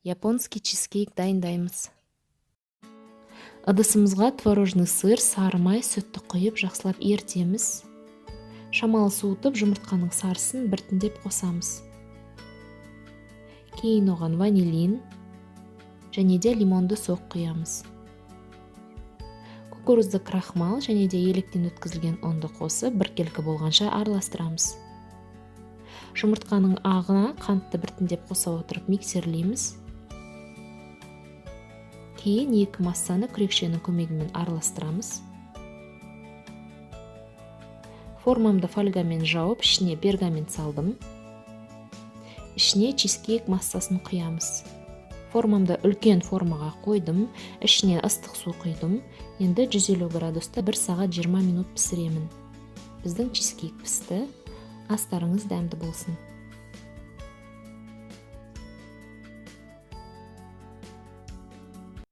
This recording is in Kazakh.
Японский чизкейк дайындаймыз. Ыдысымызға творожный сыр, сары май, сүтті құйып, жақсылап ерітеміз. Шамалы суытып, жұмыртқаның сарысын біртіндеп қосамыз. Кейін оған ванилин және де лимонды сок құямыз. Кукурузды крахмал және де електен өткізілген ұнды қосып, біркелкі болғанша араластырамыз. Жұмыртқаның ағына қантты біртіндеп қоса отырып, миксерлейміз. Кейін екі массаны күрекшенің көмегімен араластырамыз. Формамды фольгамен жауып, ішіне пергамент салдым. Ішіне чизкейк массасын құямыз. Формамды үлкен формаға қойдым, ішіне ыстық су құйдым. Енді 150 градуста 1 сағат 20 минут пісіремін. Біздің чизкейк пісті. Астарыңыз дәмді болсын!